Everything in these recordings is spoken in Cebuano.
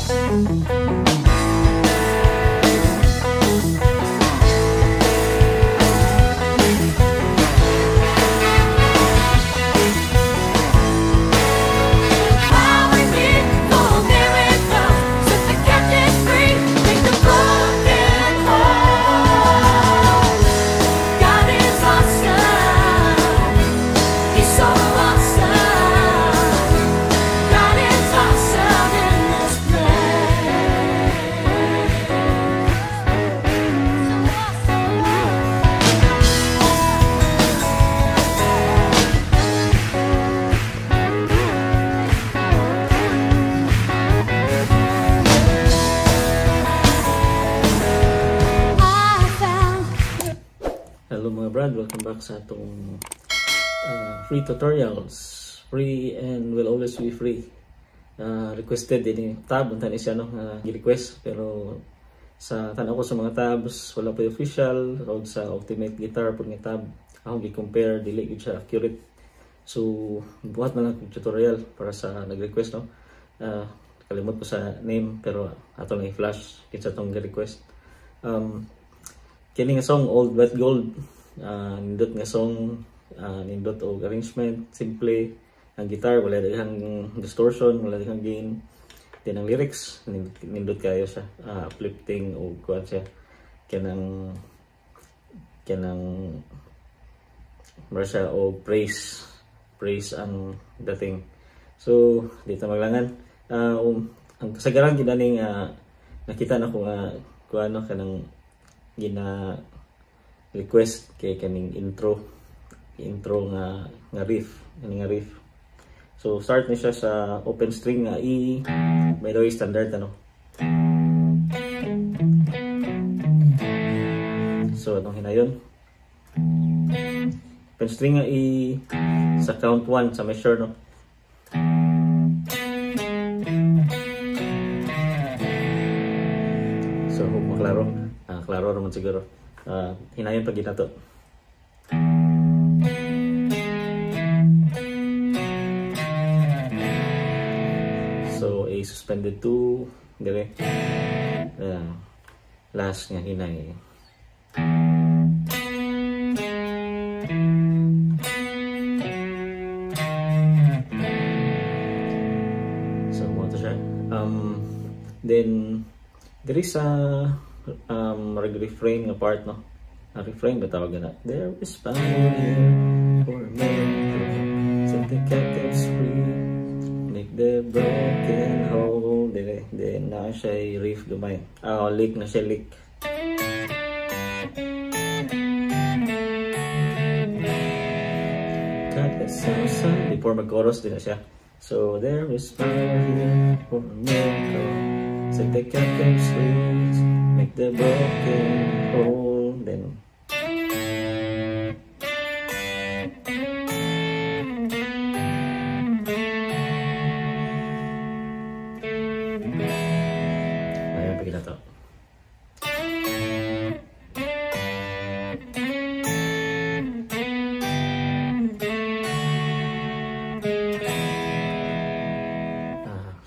Power here for miracles, set the captive free, make the broken whole. God is awesome. He's so awesome. God is awesome in this place. So awesome. I found Hello mga brad, welcome back sa atong free tutorials. Free and will always be free. Requested din ni tab, unta ni siya no, gi-request, pero sa tan-aw ko sa mga tabs, wala pa official o sa Ultimate Guitar pud nga tab. Akong gi-compare, dili gyud siya accurate. So buhat na lang kog tutorial para sa nag-request no. Kalimot ko sa name, pero ato lang i-flash kinsa tong gi-request. Kini nga song, Old Wet Gold, nindot nga song, nindot og arrangement, simple ang guitar, wala daghang distortion, wala daghang gain. Then ang lyrics nindot kayo siya, uplifting og kuan siya, kanang kanang mura siya og praise praise ang dating. So dito maglangan, ang kasagaran gid aning nakita na ko nga kuan no, kanang gina request kay kaning intro intro nga nga riff, kaning nga riff. So start ni siya sa open string nga E, by the way standard ano. So atong hinayon, open string nga E sa count 1 sa measure no. So hope maklaro. Klaro naman siguro. Hinayon pag ginato. So A suspended 2 dire. Last nga hinay. So mo to siya. Then there is a refrain nga part no. A refrain ba tawag na? There is power here for a miracle, set the captives free, make the broken whole. Dire, then na siya riff gamay. Lick na siya, lick. God is awesome. Before mag-chorus din na siya. So there is power here for a miracle, set the captives free, make the broken whole. Then ayun, pagkita to.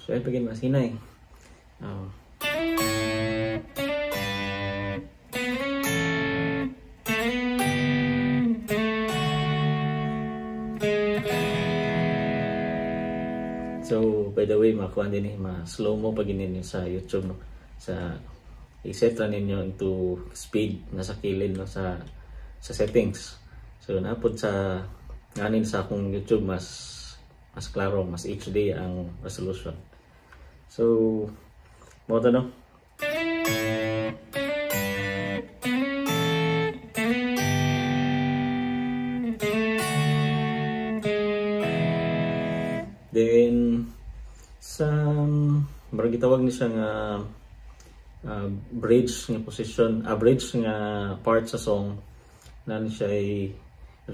So ayun, pagkita mas hinay. So, by the way, makuha din ma-slow mo pag ninyo sa YouTube, no? Sa i-set ra ninyo into speed nasa kilid no, sa settings. So napod sa nganin sa akong YouTube mas klaro, mas HD ang resolution. So mo to no. Then sa murag gitawag ni siya nga bridge nga position, bridge nga part sa song na ni siya ay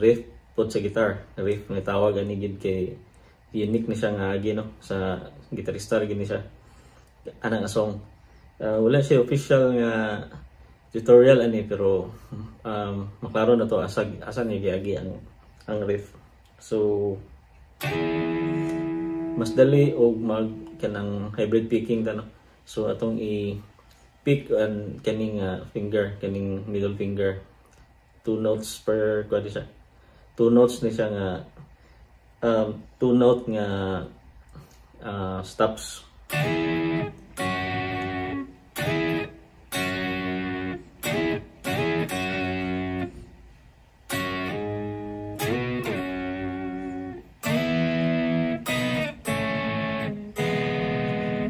riff pod sa guitar. Riff nga tawag ani gid kay unique ni siya nga agi no, sa gitarista gid ni siya ana nga song. Wala siya official nga tutorial ani, pero maklaro na to asa asa ni giagi ang riff. So mas dali og mag kanang hybrid picking ta no. So atong i pick ang kaning finger, kaning middle finger. Two notes per kuan siya. Two notes ni siya nga two note nga stops.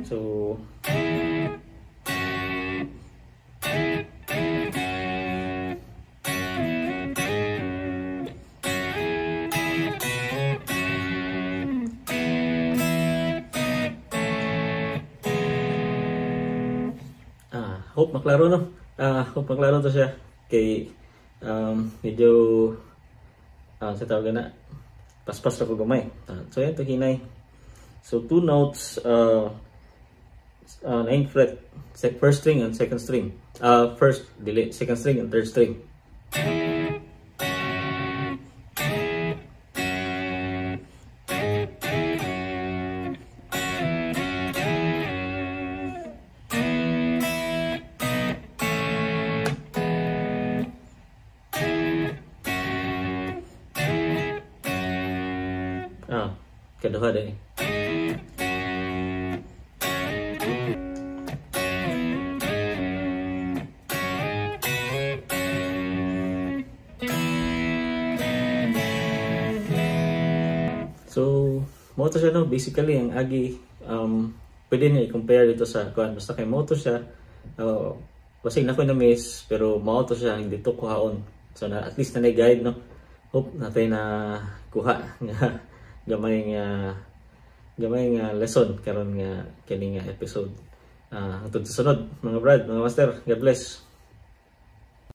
So hope maklaro, no? Hope maklaro to siya kay medyo sa tawag na paspas ra ko gamay. So yan to hinay. So two notes, 9th fret, first string and second string. First, delete, second string and third string. Kaduha din. So, mo to siya, no? Basically, ang agi, pwede niya i-compare dito sa kuan. Basta kay mo to siya, basig na ko na miss, pero mao to siya, hindi to kuhaon. So, na, at least na guide, no? Hope natay na kuha nga gamay nga lesson karon nga kini nga episode. Hangtod sa sunod, mga brad, mga master, God bless.